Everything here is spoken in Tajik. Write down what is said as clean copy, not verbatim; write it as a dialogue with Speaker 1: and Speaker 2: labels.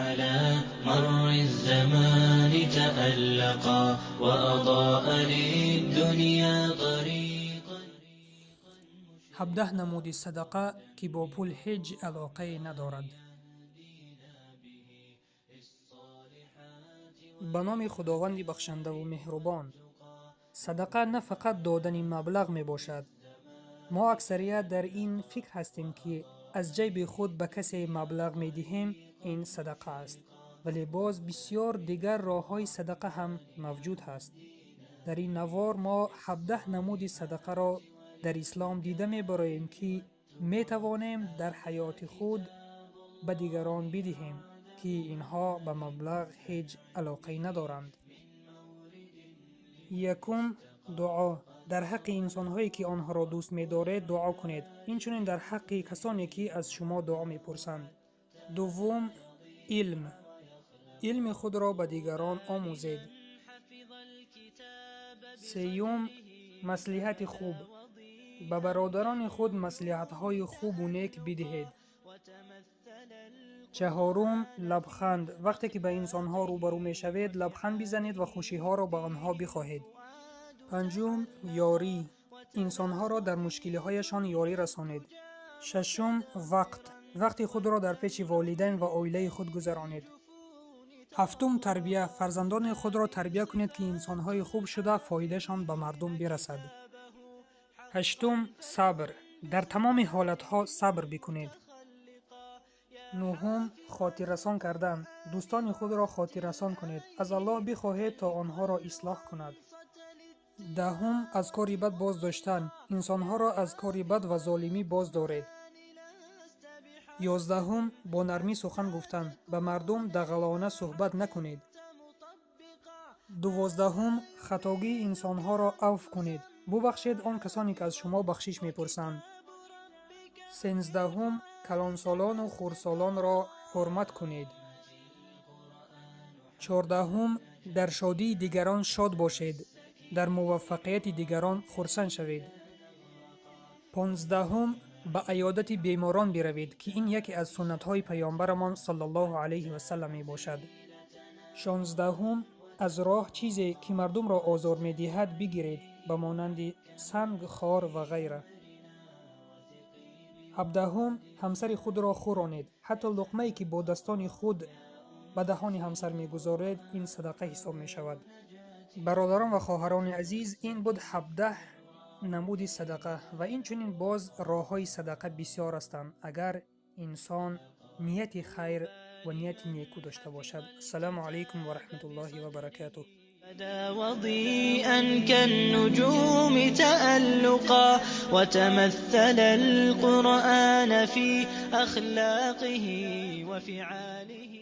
Speaker 1: على مر الزمان تألقا وأضاء للدنيا طريقا.
Speaker 2: 17 намуди садақа, ки бо пул ҳеҷ алоқае надорад. Ба номи Худованди бахшандаву меҳрубон. Садақа на фақат додани маблағ мебошад. Мо аксарият дар ин фикр ҳастем, ки аз ҷайби худ ба касе маблағ медиҳем, ин садақа аст. Вале боз бисёр дигар роҳҳои садақа ҳам мавҷуд ҳаст. Дар ин навор мо 17 намуди садақаро дар ислом дида мебароем, ки метавонем дар ҳаёти худ ба дигарон бидиҳем, ки инҳо ба маблағ ҳеҷ алоқае надоранд. Якум, дуо. Дар ҳаққи инсонҳое, ки онҳоро дӯст медоред, дуо кунед, инчунин дар ҳаққи касоне, ки аз шумо дуо мепурсанд. Дуввум, илм. Илми худро ба дигарон омӯзед. Сеюм, маслиҳати хуб. Ба бародарони худ маслиҳатҳои хубу нек бидиҳед. Чаҳорум, лабханд. Вақте ки ба инсонҳо рӯбарӯ мешавед, лабханд бизанед ва хушиҳоро ба онҳо бихоҳед. Панҷум, ёрӣ. Инсонҳоро дар мушкилиҳояшон ёрӣ расонед. Шашум, вақт. Вақти худро дар пеши волидайн ва оилаи худ гузаронед. Ҳафтум, тарбия. Фарзандони худро тарбия кунед, ки инсонҳои хуб шуда фоидашон ба мардум бирасад. Ҳаштум, сабр. Дар тамоми ҳолатҳо сабр бикунед. Нуҳум, хотиррасон кардан. Дӯстони худро хотиррасон кунед. Аз Аллоҳ бихоҳед, то онҳоро ислоҳ кунад. Даҳум, аз кори бад боз доштан. Инсонҳоро аз кори бад ва золимӣ боз доред. 11-ум, бо нармӣ сухан гуфтан. Ба мардум дағалона суҳбат накунед. 12-ум, хатогии инсонҳоро авф кунед. Бубахшед он касоне, ки аз шумо бахшиш мепурсанд. 13-ум, калонсолону хурдсолонро ҳурмат кунед. 14-ум, дар шодии дигарон шод бошед, дар муваффақияти дигарон хурсанд шавед. 15-ум, ба аёдати беморон биравед, ки ин яке аз суннатҳои паёмбарамон саллаллоҳу алайҳи васаллам мебошад. 16-ум, аз роҳ чизе, ки мардумро озор медиҳад, бигиред, ба монанди санг, хор ва ғайра. 17-ум, ҳамсари худро хӯронед. Ҳатто луқмае, ки бо дастони худ ба даҳони ҳамсар мегузоред, ин садақа ҳисоб мешавад. Бародарон ва хоҳарони азиз, ин буд 17 намуди садақа ва инчунин боз роҳҳои садақа бисёр ҳастанд, агар инсон нияти хайр ва нияти некӯ дошта бошад. Ассалому алайкум ва раҳматуллоҳи ва баракатуҳ.
Speaker 1: بدا وضيئا كالنجوم تألقا وتمثل القرآن في أخلاقه وفعاله.